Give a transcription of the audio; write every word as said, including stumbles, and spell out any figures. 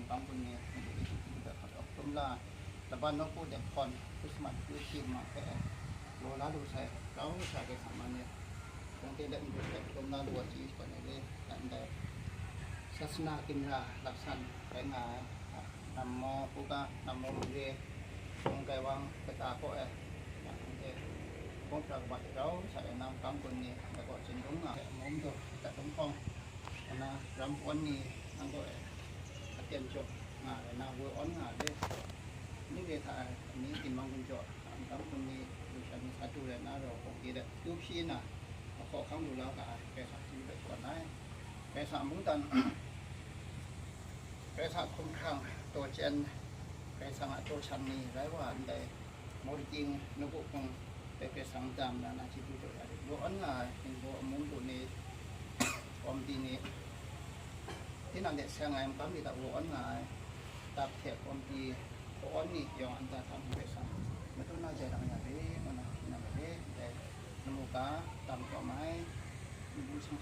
Kang kun ni, hkum hpe hkap hkrum la, laban nawku de hkawn, Krismas tu shi ma hpe, law la lu sai, rau sa de sa ma ni, kong te de ndu hpe hkrum la lu wa chyi kau na le, ndai sasana ginra laksan rai nga ai, nam maw, u ga, nam maw, mare, kong kai wang, kata kaw e, kong pra kaba de rau sa de nang kang kun ni, ndai kaw chin dum nga, mum du, tat dum hkawng, ana ram pawn ni, nang kaw e, aten jaw nga ai, na woi awn nga ai, ning re hta ai, ni tinmang gun jaw, a, n-, tam hkrum ni, lusha ni sa du rai na, rau hkawng di let, yu hpyi na, a hkaw hkang du la ga ai, Karai Kasang hpyi bai shawan ai. Karai Kasang mungdan, Karai Kasang hkumhkrang, taw chyen, Karai Kasang a taw shan ni rai wa ndai, Mawri King, Nawku Hpung, Karai Kasang dam na, na chyeju jaw ya rit, wu awn nga ai, Hpingbaw, Mungdu ni, Kawmti ni, tinang de seng ai makam ni hta wu awn nga ai, dap hte kawmti, kaw awn ni yawng an ta htam hpe sang, matu na jai rang ya re, ngu na, hpyi na ma re, ndai, namu ga, tam kawm ai, nbu sung